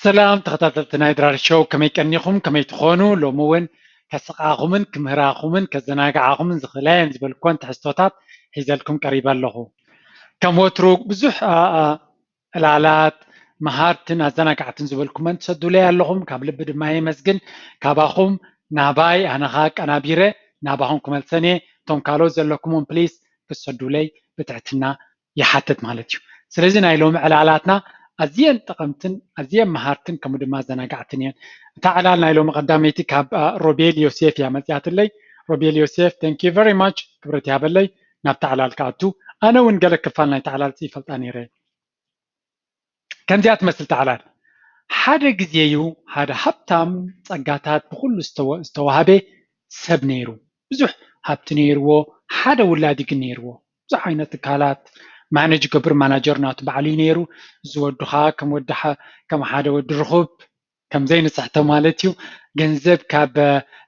ሰላም ተኸታተልቲ ናይ ድራር ሾው፣ ከመይ ቀኒኹም? ከመይ ትኾኑ? ሎሚ እውን ከስቃኹምን ክምህራኹምን ከዘናግዓኹምን ዝኽእላ እየን ዝበልኩወን ትሕዝቶታት ሒዘልኩም ቀሪበ ኣለኹ። ከም ወትሩ ብዙሕ ዕላላት መሃርትን ኣዘናጋዕትን ዝበልኩመን ትሰዱለይ ኣለኹም። ካብ ልቢ ድማ የመስግን። ካባኹም ናባይ ኣነ ኸኣ ቀናቢረ ናባኹም ክመልሰን እየ። እቶም ካልኦት ዘለኩምውን ፕሊስ ክትሰዱለይ ብትሕትና ይሓትት ማለት እዩ። ስለዚ ናይ ሎሚ ዕላላትና ኣዝየን ጠቐምትን ኣዝየን መሃርትን ከምኡ ድማ ኣዘናጋዕትን እየን። እታ ዕላል ናይ ሎሚ ቀዳመይቲ ካብ ሮቤል ዮሴፍ እያ መፅያትለይ። ሮቤል ዮሴፍ thank you very much፣ ክብረት ይሃበለይ። ናብታ ዕላል ክኣቱ ኣነ እውን ገለ ክፋል ናይታ ዕላል ይፈልጣ ነይረ። ከምዚኣ ትመስል እታ ዕላል። ሓደ ግዜ እዩ ሓደ ሃብታም ጸጋታት ብኹሉ ዝተወሃበ ሰብ ነይሩ። ብዙሕ ሃብቲ ነይርዎ፣ ሓደ ውላዲ ግን ነይርዎ። ብዙሕ ዓይነት ትካላት ማነጅ ገብር ማናጀር ናቱ ባዕሉ እዩ ነይሩ። እዚ ወዱ ኸዓ ከም ወዲ ከም ሓደ ወዲ ርኹብ ከም ዘይንስሕቶ ማለት እዩ። ገንዘብ ካብ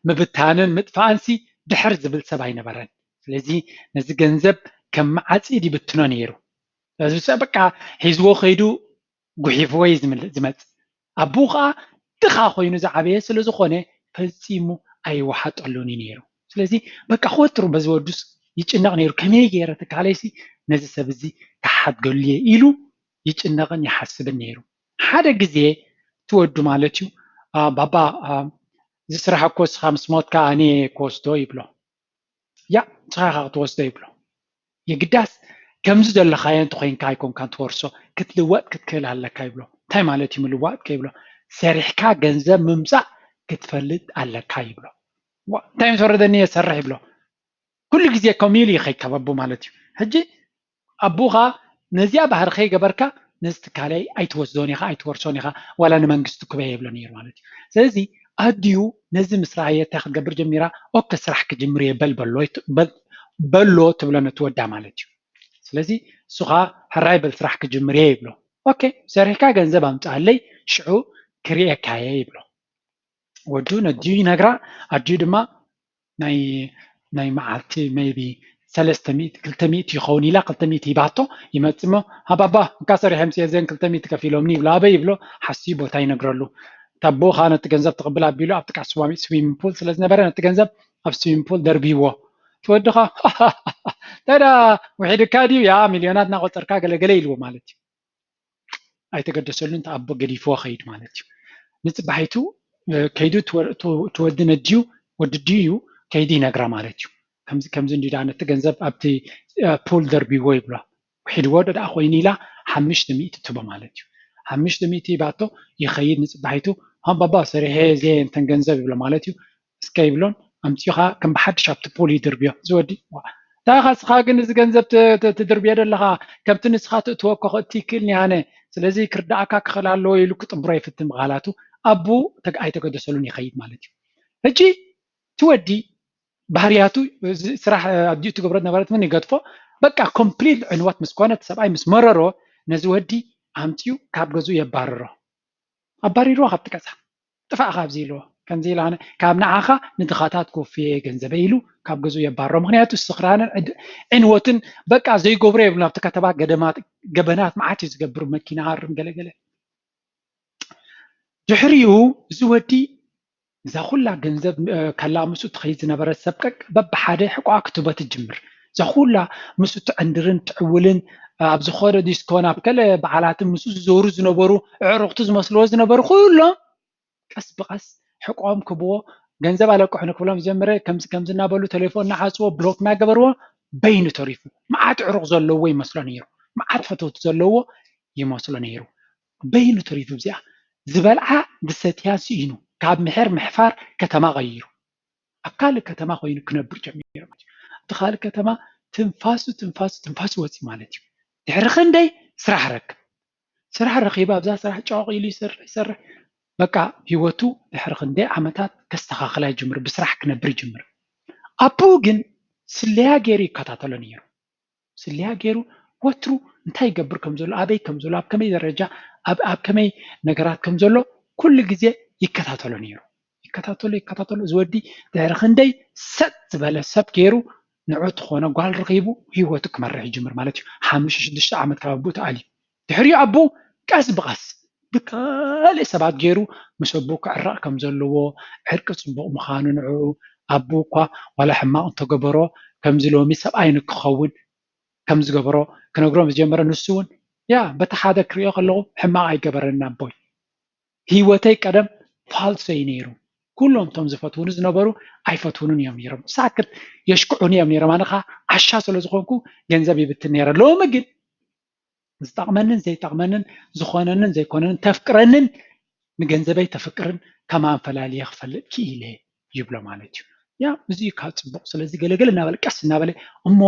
ምብታንን ምጥፋእንሲ ድሕር ዝብል ሰብ ኣይነበረን። ስለዚ ነዚ ገንዘብ ከም መዓጺድ ይብትኖ ነይሩ። ስለዚ በቃ ሒዝዎ ከይዱ ጉሒፍዎ እዩ ዝመጽእ። ኣቦኡ ከዓ ድኻ ኮይኑ ዝዓበየ ስለ ዝኾነ ፈጺሙ ኣይወሓጠሉን እዩ ነይሩ። ስለዚ በቃ ክወትሩ በዚ ወዱስ ይጭነቕ ነይሩ። ከመይ ገይረ ትካለይሲ ነዚ ሰብ እዚ ክሓድገሉ እየ ኢሉ ይጭነቕን ይሓስብን ነይሩ። ሓደ ግዜ ትወዱ ማለት እዩ ባባ እዚ ስራሕ እኮ እስኻ ምስ ሞትካ ኣነ ክወስዶ ይብሎ። ያ ንስኻ ኢኻ ክትወስዶ ይብሎ። የግዳስ ከምዚ ዘለኻዮ እንተኾይንካ ኣይኮንካን ትወርሶ፣ ክትልወጥ ክትክእል ኣለካ ይብሎ። እንታይ ማለት እዩ ምልዋጥ ከይብሎ? ሰሪሕካ ገንዘብ ምምፃእ ክትፈልጥ ኣለካ ይብሎ። እንታይ ምስ ወረደኒ እየ ዝሰርሕ ይብሎ። ኩሉ ግዜ ከምኡ ኢሉ ይኸይድ ካብ ኣቦ ማለት እዩ። ሕጂ ኣቦኻ ነዚኣ ባህሪ ከይገበርካ ነዚ ትካለይ ኣይትወስዶን ኢኻ ኣይትወርሶን ኢኻ ዋላ ንመንግስቲ ክበ የብሎ ነይሩ ማለት እዩ። ስለዚ ኣዲኡ ነዚ ምስ ረኣየ እንታይ ክትገብር ጀሚራ? ኦከ ስራሕ ክጅምር እየ በል በሎ በሎ ትብሎ ነቲ ወዳ ማለት እዩ። ስለዚ እሱ ኸዓ ሕራይ በል ስራሕ ክጅምር እየ ይብሎ። ኦኬ ሰሪሕካ ገንዘብ ኣምፅኣለይ ሽዑ ክርእየካ እየ ይብሎ። ወዱ ነዲኡ ይነግራ። ኣዲኡ ድማ ናይ ናይ መዓልቲ maybe ሰለስተ ሚእቲ ክልተ ሚእቲ ይኸውን ኢላ ክልተ ሚእቲ ሂባቶ። ይመጽእ እሞ ሃባባ እንካ ሰሪሐ ምጽእ ዘን ክልተ ሚእቲ ከፊሎምኒ ይብሎ። ኣበይ ይብሎ። ሓስዩ ቦታ ይነግረሉ። ታቦ ኸዓ ነቲ ገንዘብ ትቕብል ኣቢሉ ኣብ ጥቃ ስዊሚንግ ፑል ስለ ዝነበረ ነቲ ገንዘብ ኣብ ስዊሚንግ ፑል ደርቢዎ። ትወድኻ ተዳ ውሒድካ ድዩ ያ ሚልዮናት እናቆፀርካ ገለገለ ኢልዎ ማለት እዩ። ኣይተገደሰሉን። እቲ ኣቦ ገዲፍዎ ከይድ ማለት እዩ። ንፅባሒቱ ከይዱ ትወዲ ነድዩ ወዲ ድዩ ከይዱ ይነግራ ማለት እዩ። ከምዚ ከምዚ እንዲ ዳ ነቲ ገንዘብ ኣብቲ ፑል ደርቢዎ ይብሎ። ውሒድዎ ዶ ደኣ ኮይኑ ኢላ ሓምሽተ ሚእቲ ትቦ ማለት እዩ። ሓምሽተ ሚእቲ ይባቶ ይኸይድ ንፅባሒቱ ሃምባባ ሰሪሐ ዘየ እንተን ገንዘብ ይብሎ ማለት እዩ። እስከ ይብሎን ኣምፂኡ ከዓ ከም ብሓድሽ ኣብቲ ፑል ይድርብዮ። እዚ ወዲ እንታይ ኢኻ እስኻ ግን እዚ ገንዘብ ትድርብዮ ዘለኻ? ከምቲ ንስኻ ትእትወ እኮ ክእቲ ይክእልኒ ኣነ። ስለዚ ክርዳእካ ክኽእል ኣለዎ ኢሉ ክጥብሮ ይፍትን ብቓላቱ ኣቡ ኣይተገደሰሉን ይኸይድ ማለት እዩ። ሕጂ እቲ ወዲ ባህርያቱ ስራሕ ኣዲኡ ትገብሮ ዝነበረት ምን ይገድፎ። በቃ ኮምፕሊት ዕንወት ምስ ኮነ እቲ ሰብኣይ ምስ መረሮ ነዚ ወዲ ኣምፂኡ ካብ ገዝኡ የባርሮ። ኣባሪርዎ ካብቲ ገዛ። ጥፋእ ካብዚ ኢልዎ ከምዚ ኢላ ካብ ንዓኻ ንድኻታት ክወፍየ ገንዘበ ኢሉ ካብ ገዝኡ የባርሮ። ምክንያቱ ስኽራንን ዕንወትን በቃ ዘይገብሮ የብሉ። ኣብቲ ከተማ ገደማት ገበናት መዓት እዩ ዝገብር። መኪና ሃርም ገለገለ። ድሕሪኡ እዚ ወዲ እዛ ኩላ ገንዘብ ከላ ምስኡ ትኸይድ ዝነበረት ሰብ ቀቅ በብሓደ ሕቋ ክትቦ ትጅምር። እዛ ኩላ ምስኡ ትዕንድርን ትዕውልን ኣብ ዝኾነ ዲስኮን ኣብ ከለ በዓላትን ምስኡ ዝዘውሩ ዝነበሩ ኣዕሩኽቱ ዝመስልዎ ዝነበሩ ኩሎም ቀስ ብቐስ ሕቆም ክብዎ ገንዘብ ኣለቅሑ ንክብሎም ዝጀመረ ከምዚ ከምዚ እናበሉ ቴሌፎን እናዓፅዎ ብሎክ እናገበርዎ በይኑ ተሪፉ። መዓት ዕሩቕ ዘለዎ ይመስሎ ነይሩ። መዓት ፈተውቲ ዘለዎ ይመስሎ ነይሩ። በይኑ ተሪፉ እዚኣ ዝበልዓ ዝሰትያ ስኢኑ ካብ ምሕር ምሕፋር ከተማ ቀይሩ ኣብ ካልእ ከተማ ኮይኑ ክነብር ጀሚሩ ማለት እዩ። ኣብቲ ካልእ ከተማ ትንፋሱ ትንፋሱ ትንፋሱ ወፂ ማለት እዩ። ድሕሪ ክንደይ ስራሕ ረክብ። ስራሕ ረኺቡ ኣብዛ ስራሕ ጫቕ ኢሉ ይሰርሕ ይሰርሕ። በቃ ህይወቱ ድሕሪ ክንደይ ዓመታት ከስተኻኽላ ይጅምር፣ ብስራሕ ክነብር ይጅምር። ኣቦኡ ግን ስለያ ገይሩ ይከታተሎ ነይሩ። ስለያ ገይሩ ወትሩ እንታይ ይገብር ከም ዘሎ፣ ኣበይ ከም ዘሎ፣ ኣብ ከመይ ደረጃ፣ ኣብ ከመይ ነገራት ከም ዘሎ ኩሉ ግዜ ይከታተሎ ነይሩ። ይከታተሎ ይከታተሎ። እዚ ወዲ ድሕሪ ክንደይ ሰጥ ዝበለ ሰብ ገይሩ ንዑ ትኾነ ጓል ረኺቡ ህይወቱ ክመርሕ ይጅምር ማለት እዩ። ሓሙሽተ ሽዱሽተ ዓመት ካብ ኣቦኡ ተኣልዩ ድሕሪኡ ኣቦኡ ቀስ ብቐስ ብካልእ ሰባት ገይሩ ምስ ኣቦኡ ክዕረቕ ከም ዘለዎ፣ ዕርቂ ጽቡቕ ምዃኑ ንዕኡ ኣቦኡ እኳ ዋላ ሕማቕ እንተገበሮ ከምዚ ሎሚ ሰብኣይ ንክኸውን ከም ዝገበሮ ክነግሮም ዝጀመረ። ንሱ እውን ያ በቲ ሓደ ክሪኦ ከለኹ ሕማቕ ኣይገበረን ኣቦይ፣ ህይወተይ ቀደም ፋልሶ እዩ ነይሩ። ኩሎም እቶም ዝፈትውኒ ዝነበሩ ኣይፈትውንን እዮም ነይሮም። ሳክት የሽክዑኒ እዮም ነይሮም። ኣነ ኸዓ ዓሻ ስለ ዝኾንኩ ገንዘብ ይብትን ነይረ። ሎሚ ግን ዝጠቕመንን ዘይጠቕመንን፣ ዝኾነንን ዘይኮነንን፣ ተፍቅረንን ንገንዘበይ ተፍቅርን ከማን ፈላልየ ክፈልጥ ክኢለ ይብሎ ማለት እዩ። ያ እዚ ካብ ጽቡቕ። ስለዚ ገለገለ እናበለ ቀስ እናበለ እሞ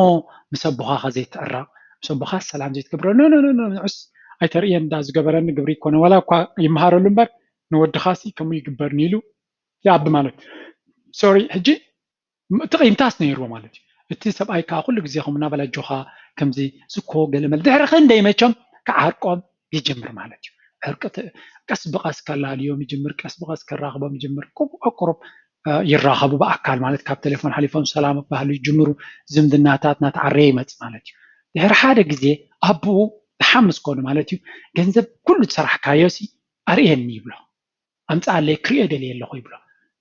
ምስ ኣቦኻ ከ ዘይትዕረቕ፣ ምስ ኣቦኻ ሰላም ዘይትገብሮ፣ ኖ ኖ ኖ ኖ፣ ንዑስ ኣይተርእየን፣ እንዳ ዝገበረኒ ግብሪ ይኮነ፣ ዋላ እኳ ይመሃረሉ እምበር ንወድኻ ሲ ከምኡ ይግበርኒ ኢሉ ይኣቢ ማለት። ሶሪ፣ ሕጂ ም- ጥቒምታስ ነይርዎ ማለት እዩ። እቲ ሰብኣይ ከዓ ኩሉ ግዜ ከም እናበለ ኣጆኻ ከምዚ ዝኮ ገለመል ድሕሪ ክንደይ መቸም ክዓርቆም ይጅምር ማለት እዩ። ዕርቂ ተ- ቀስ ብቐስ ከላልዮም ይጅምር፣ ቀስ ብቐስ ከራኽቦም ይጅምር። ቁ- ቁሩብ እ፣ ይራኸቡ ብኣካል ማለት ካብ ቴሌፎን ሓሊፎም ሰላም ክበሃሉ ይጅምሩ። ዝምድናታት እናተዓረየ ይመጽእ ማለት እዩ። ድሕሪ ሓደ ግዜ ኣቦኡ ደሓን ምስ ኮኑ ማለት እዩ፣ ገንዘብ ኩሉ ዝሰራሕካዮ ሲ ኣርእየኒ ይብሎ። ኣምጽኣለይ ክሪኦ ደልየ ኣለኹ ይብሎ።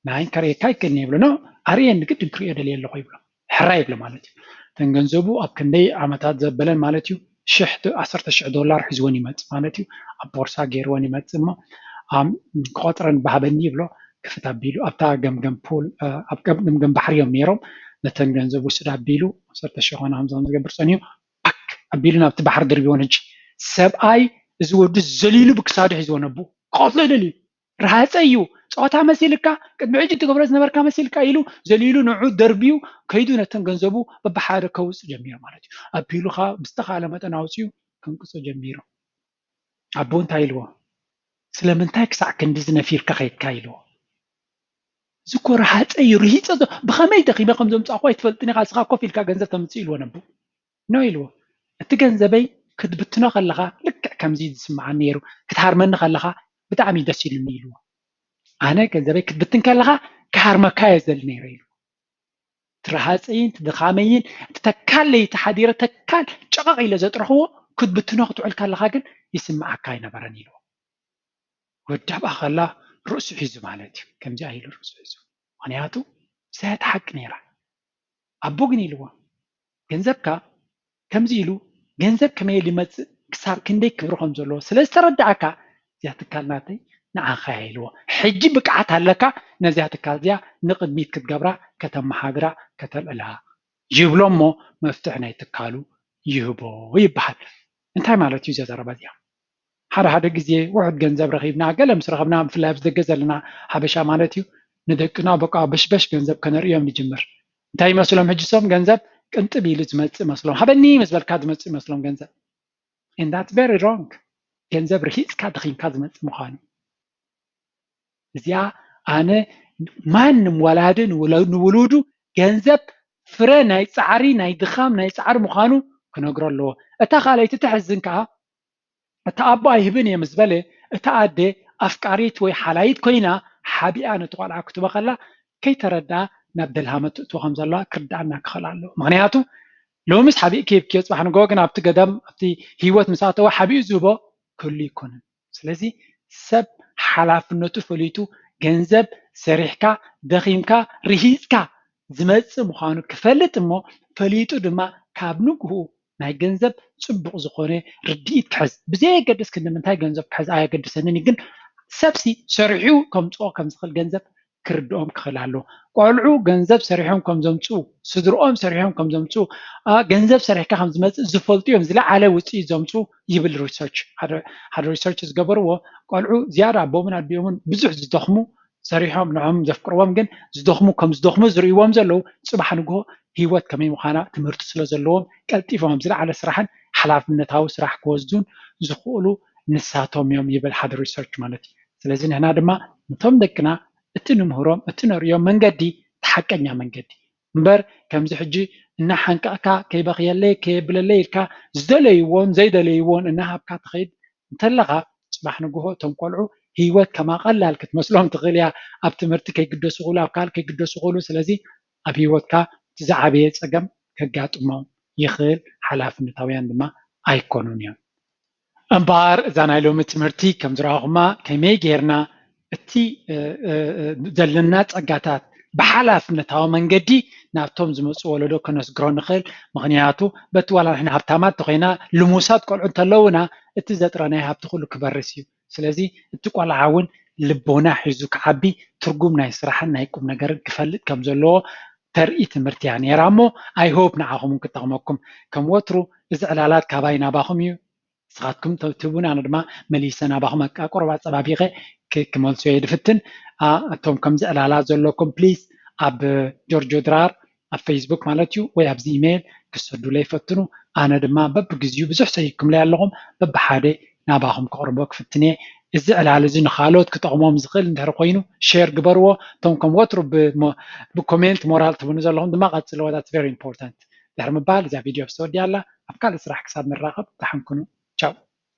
ናይ ከርእየካ ኣይክእልን ይብሎ። ኖ፣ ኣርእየኒ ግድን ክሪኦ ደልየ ኣለኹ ይብሎ። ሕራይ ይብሎ ማለት እዩ። እተን ገንዘቡ ኣብ ክንደይ ዓመታት ዘበለን ማለት እዩ፣ ሽሕ ዶ- ዓሰርተ ሽሕ ዶላር ሒዝወን ይመጽእ ማለት እዩ። ኣብ ቦርሳ ገይርወን ይመጽእ እሞ ኣም፣ ክቆጽረን ባህበኒ ይብሎ። ክፍት ኣቢሉ ኣብታ ገምገም ፑል እ፣ ኣብ ገምገም ባሕሪ እዮም ነይሮም። ነተን ገንዘብ ውስድ ኣቢሉ ዓሰርተ ሽሕ ኮነ ከምዚ ከም ዝገብር ጸኒሑ ፓክ ኣቢሉ ናብቲ ባሕሪ ደርቢዎን። ሕጂ ሰብኣይ እዚ ወዲ ዘሊሉ ብክሳዱ ሒዝዎ ነቡ ክቐትሎ ይደልዩ። ረሃፀ እዩ። ፀወታ መሲልካ፣ ቅድሚ ሕጂ ትገብሮ ዝነበርካ መሲልካ ኢሉ ዘሊሉ ንዑ ደርብዩ ከይዱ ነተን ገንዘቡ በብሓደ ከውፅእ ጀሚሩ ማለት እዩ። ኣቢሉ ከዓ ብዝተኻለ መጠን ኣውፅዩ ከንቅፆ ጀሚሩ። ኣቦ እንታይ ኢልዎ? ስለምንታይ ክሳዕ ክንድዚ ነፊርካ ከይድካ ኢልዎ። እዚ እኮ ረሃፀ እዩ፣ ርሂፀ ዞ-፣ ብኸመይ ደኺመ ከም ዘምፃእኩ ኣይትፈልጥን ኢኻ፣ ንስኻ ኮፍ ኢልካ ገንዘብ ተምፅእ ኢልዎ ነቡ። ኖ ኢልዎ። እቲ ገንዘበይ ክትብትኖ ከለኻ ልክዕ ከምዚ ዝስምዓኒ ነይሩ፣ ክትሃርመኒ ከለኻ ብጣዕሚ ደስ ኢሉኒ ኢልዎ። ኣነ ገንዘበይ ክትብትን ከለኻ ክሃርመካ እየ ዝደሊ ነይረ ኢልዎ። እቲ ረሃፀይን እቲ ድኻመይን እቲ ተካል ለይቲ ሓዲረ ተካል ጨቐቕ ኢለ ዘጥረኽዎ ክትብትኖ ክትውዕል ከለኻ ግን ይስምዓካ ኣይነበረን ኢልዎ። ወዲ ኣብኣ ከላ ርእሱ ሒዙ ማለት እዩ። ከምዚኣ ኢሉ ርእሱ ሒዙ። ምኽንያቱ እዚኣ እያ እቲ ሓቂ ነይራ። ኣቦ ግን ኢልዎ፣ ገንዘብካ ከምዚ ኢሉ ገንዘብ ከመይ ኢሉ ይመጽእ ክሳብ ክንደይ ክብሪ ከም ዘለዎ ስለ ዝተረዳእካ እዚኣ ትካል ናተይ ንዓኻ እያ ኢልዎ። ሕጂ ብቅዓት ኣለካ ነዚኣ ትካል እዚኣ ንቕድሚት ክትገብራ፣ ከተመሓድራ፣ ከተልዕላ ይብሎ እሞ መፍትሒ ናይ ትካሉ ይህቦ ይበሃል። እንታይ ማለት እዩ እዚኣ ዘረባ እዚኣ? ሓደ ሓደ ግዜ ውሑድ ገንዘብ ረኺብና፣ ገለ ምስ ረኸብና፣ ብፍላይ ኣብዚ ደገ ዘለና ሓበሻ ማለት እዩ፣ ንደቅና በቃ በሽበሽ ገንዘብ ከነርእዮም ንጅምር። እንታይ ይመስሎም ሕጂ? እሶም ገንዘብ ቅንጥብ ኢሉ ዝመጽእ መስሎም፣ ሃበኒ ምስ በልካ ዝመጽእ ይመስሎም ገንዘብ። And that's very wrong። ገንዘብ ርሂጽካ ደኺምካ ዝመጽእ ምዃኑ። እዚኣ ኣነ ማንም ወላዲ ንውለ-፣ ንውሉዱ ገንዘብ ፍረ ናይ ጻዕሪ፣ ናይ ድኻም፣ ናይ ጻዕሪ ምዃኑ ክነግሮ ኣለዎ። እታ ካልኣይቲ ተሕዝን ከኣ፣ እታ ኣቦ ኣይህብን እየ ምስ በለ፣ እታ ኣደ ኣፍቃሪት ወይ ሓላይት ኮይና ሓቢኣ ነቲ ቆልዓ ክትቦ ከላ ከይተረድኣ ናብ ደልሃመ ትእትዎ ከም ዘለዋ ክርድኣና ክኽእል ኣለዎ። ምኽንያቱ ሎምስ ሓቢእ ክህብክዮ፣ ጽባሕ ንግሆ ግን ኣብቲ ገዳም ኣብቲ ህይወት ምስ ኣተወ ሓቢኡ ዝህቦ ክህሉ ኣይኮነን። ስለዚ ሰብ ሓላፍነቱ ፈሊጡ ገንዘብ ሰሪሕካ ደኺምካ ርሂጽካ ዝመጽእ ምዃኑ ክፈልጥ እሞ ፈሊጡ ድማ ካብ ንግሁ ናይ ገንዘብ ጽቡቕ ዝኾነ ርድኢት ክሕዝ፣ ብዘየገድስ ክንዲ ምንታይ ገንዘብ ክሕዝ ኣየገድሰንን እዩ። ግን ሰብሲ ሰሪሑ ከምጽኦ ከም ዝኽእል ገንዘብ ክርድኦም ክኽእል ኣለዎ። ቆልዑ ገንዘብ ሰሪሖም ከም ዘምጽኡ፣ ስድርኦም ሰሪሖም ከም ዘምጽኡ፣ ኣ፣ ገንዘብ ሰሪሕካ ከም ዝመጽእ ዝፈልጡ እዮም ዝለዓለ ውጽኢት ዘምጽኡ ይብል ሪሰርች። ሓደ ሓደ ሪሰርች ዝገበርዎ፣ ቆልዑ ዝያዳ ኣቦምን ኣዲኦምን ብዙሕ ዝደኽሙ፣ ሰሪሖም ንዖም ዘፍቅርዎም ግን ዝደኽሙ ከም ዝደኽሙ ዝርእይዎም ዘለዉ፣ ጽባሕ ንግሆ ህይወት ከመይ ምዃና ትምህርቲ ስለ ዘለዎም ቀልጢፎም ኣብ ዝለዓለ ስራሕን ሓላፍነታዊ ስራሕ ክወስዱን ዝኽእሉ ንሳቶም እዮም ይብል ሓደ ሪሰርች ማለት እዩ። ስለዚ ንሕና ድማ ነቶም ደቅና እቲ ንምህሮም፣ እቲ ነርእዮም መንገዲ፣ እቲ ሓቀኛ መንገዲ እምበር ከምዚ ሕጂ እናሓንቀቕካ ከይበኽየለይ ከየብለለይ ኢልካ ዝደለይዎን ዘይደለይዎን እናሃብካ ትኸይድ እንተለኻ፣ ጽባሕ ንግሆ እቶም ቆልዑ ህይወት ከማ ቀላል ክትመስሎም ትኽእል እያ። ኣብ ትምህርቲ ከይግደሱ ክእሉ፣ ኣብ ካልእ ከይግደሱ ክእሉ። ስለዚ ኣብ ህይወትካ እቲ ዝዓበየ ጸገም ከጋጥሞም ይኽእል፣ ሓላፍነታውያን ድማ ኣይኮኑን እዮም። እምበኣር እዛ ናይ ሎሚ ትምህርቲ ከም ዝረኣኹማ ከመይ ጌርና እቲ ዘለና ጸጋታት ብሓላፍነታዊ መንገዲ ናብቶም ዝመፁ ወለዶ ከነስግሮ ንኽእል። ምኽንያቱ በቲ ዋላ ንሕና ሃብታማት ተኮይና ልሙሳት ቆልዑ እንተለውና እቲ ዘጥረናይ ሃብቲ ኩሉ ክበርስ እዩ። ስለዚ እቲ ቆልዓ እውን ልቦና ሒዙ ክዓቢ ትርጉም ናይ ስራሕን ናይ ቁም ነገርን ክፈልጥ ከም ዘለዎ ተርኢ ትምህርቲ እያ ነይራ እሞ I hope ንዓኹም ክጠቕመኩም። ከም ወትሩ እዚ ዕላላት ካባይ ናባኹም እዩ። ንስኻትኩም ትህቡን ኣነ ድማ መሊሰ ናባኹም ኣቃቆርባ ኣጸባቢቐ ክመልሶ እየ ድፍትን። እቶም ከምዚ ዕላላት ዘለኩም please ኣብ ጆርጆ ድራር ኣብ ፌስቡክ ማለት እዩ ወይ ኣብዚ ኢሜይል ክሰዱለይ ፈትኑ። ኣነ ድማ በብግዚኡ ብዙሕ ሰይኩምለይ ኣለኹም በብሓደ ናባኹም ክቕርቦ ክፍትን እየ። እዚ ዕላል እዚ ንኻልኦት ክጠቕሞም ዝኽእል እንድሕር ኮይኑ ሼር ግበርዎ። እቶም ከም ወትሩ ብኮሜንት ሞራል ትብኑ ዘለኹም ድማ ቀጽልዎ። That's very important። ድሕሪ ምባል እዛ ቪድዮ ተወዲኣ ኣላ። ኣብ ካልእ ስራሕ ክሳብ ንራኸብ ደሓን ኩኑ። ቻው።